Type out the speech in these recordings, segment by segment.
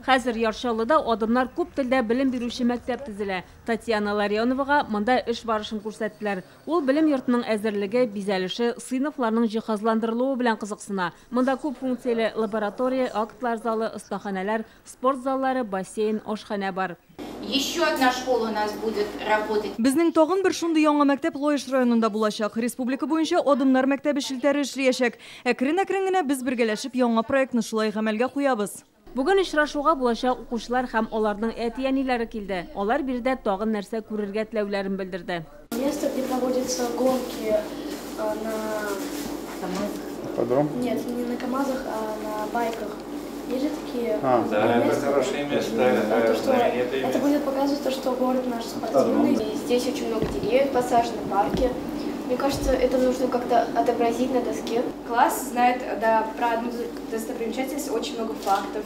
Хәзер Яр Чаллыда Адымнар күп телдә белем бирүче мәктәп төзелә. Татьяна Ларионовага монда эш барышын күрсәттеләр. Ул белем йортының әзерлеге, бизәлеше, сыйныфларның җиһазландырылуы белән кызыксына. Монда күп функцияле лаборатория, актлар залы, остаханәләр, спорт заллары, бассейн, ашханә бар. Еще одна школа у нас будет работать. Безнең тагын бер шундый яңа мәктәп Лаеш районында булачак. Республика буенча Адымнар мәктәбе челтәре эшләячәк. Әкрен-әкрен генә без бергәләшеп яңа проектны шулай гамәлгә куябыз. Бүген очрашуга булачак укучылар һәм аларның әти-әниләре килде. Алар биредә тагын нәрсә күрергә теләүләрен белдерде. Место, где проводятся гонки на... Ипподром? Нет, не на КамАЗах, а на байках. Есть же такие Да, это места? хорошее место. Да, то, Это что знаменитое это место. будет показывать то, что город наш спортивный. И здесь очень много деревьев посажено, парки. Мне кажется, это нужно как-то отобразить на доске. Класс знает, да, про одну достопримечательность очень много фактов,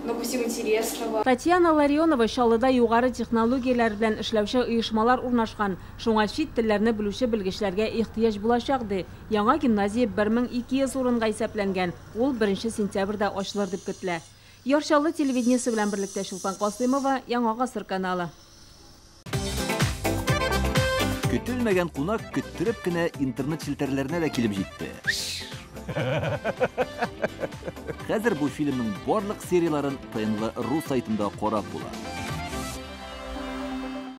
много всего интересного. Татьяна Ларионова Чаллыда югары технологияләр белән эшләүче оешмалар урнашкан. Шуңа чит телләрне белүче белгечләргә ихтыяҗ булачак ди. Яңа гимназия 1200 урынга исәпләнгән. Ул 1 сентябрьдә ачылыр дип көтелә. Яр Чаллы телевидениесе белән берлектә Чулпан Касыймова, Яңа Гасыр каналы. Көтелмәгән кунак көттереп кенә интернет челтәрләренә дә килеп җитте. Хәзер бу фильмның барлык серияларын ТНВ ру сайтында карап була.